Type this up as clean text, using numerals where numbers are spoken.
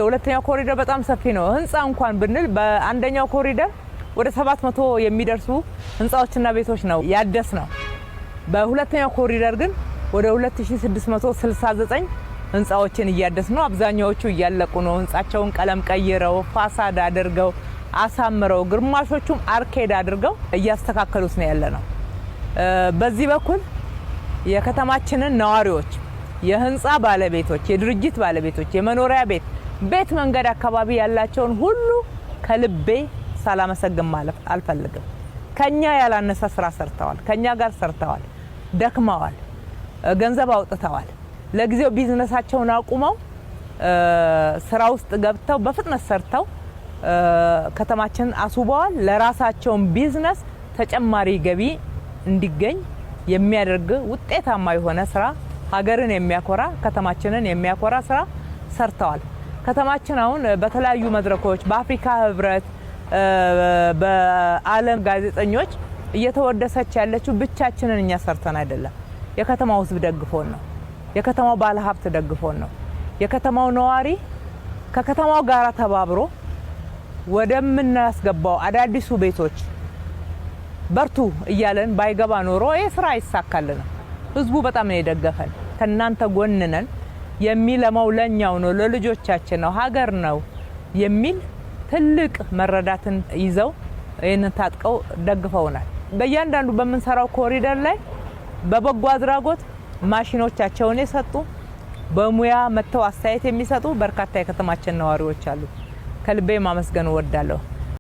ሁለተኛው ኮሪደር በጣም ሰፊ ነው። ህንፃ እንኳን ብንል በአንደኛው ኮሪደር ወደ 700 የሚደርሱ ህንፃዎችና ቤቶች ነው ያደስነው። በሁለተኛው ኮሪደር ግን ወደ 2669 ህንፃዎችን እያደስን ነው። አብዛኛዎቹ እያለቁ ነው። ህንፃቸውን ቀለም ቀይረው፣ facade አድርገው፣ አሳምረው፣ ግማሾቹም arcade አድርገው እያስተካከሉት ነው ያለነው። በዚህ በኩል የከተማችንን ነዋሪዎች፣ የህንፃ ባለቤቶች፣ የድርጅት ባለቤቶች፣ የመኖሪያ ቤት ቤት መንገድ አካባቢ ያላቸውን ሁሉ ከልቤ ሳላመሰግን ማለፍ አልፈልግም። ከኛ ያላነሰ ስራ ሰርተዋል። ከኛ ጋር ሰርተዋል፣ ደክመዋል፣ ገንዘብ አውጥተዋል። ለጊዜው ቢዝነሳቸውን አቁመው ስራ ውስጥ ገብተው በፍጥነት ሰርተው ከተማችንን አስውበዋል። ለራሳቸውን ቢዝነስ ተጨማሪ ገቢ እንዲገኝ የሚያደርግ ውጤታማ የሆነ ስራ፣ ሀገርን የሚያኮራ፣ ከተማችንን የሚያኮራ ስራ ሰርተዋል። ከተማችን አሁን በተለያዩ መድረኮች፣ በአፍሪካ ህብረት፣ በዓለም ጋዜጠኞች እየተወደሰች ያለችው ብቻችንን እኛ ሰርተን አይደለም። የከተማው ህዝብ ደግፎን ነው። የከተማው ባለሀብት ደግፎን ነው። የከተማው ነዋሪ ከከተማው ጋር ተባብሮ ወደምናስገባው አዳዲሱ ቤቶች በርቱ እያለን ባይገባ ኖሮ ይህ ስራ አይሳካልንም። ህዝቡ በጣም ነው የደገፈን። ከእናንተ ጎን ነን፣ የሚለማው ለኛው ነው፣ ለልጆቻችን ነው፣ ሀገር ነው የሚል ትልቅ መረዳትን ይዘው ይህንን ታጥቀው ደግፈውናል። በእያንዳንዱ በምንሰራው ኮሪደር ላይ በበጎ አድራጎት ማሽኖቻቸውን የሰጡ፣ በሙያ መጥተው አስተያየት የሚሰጡ በርካታ የከተማችን ነዋሪዎች አሉ። ከልቤ ማመስገን እወዳለሁ።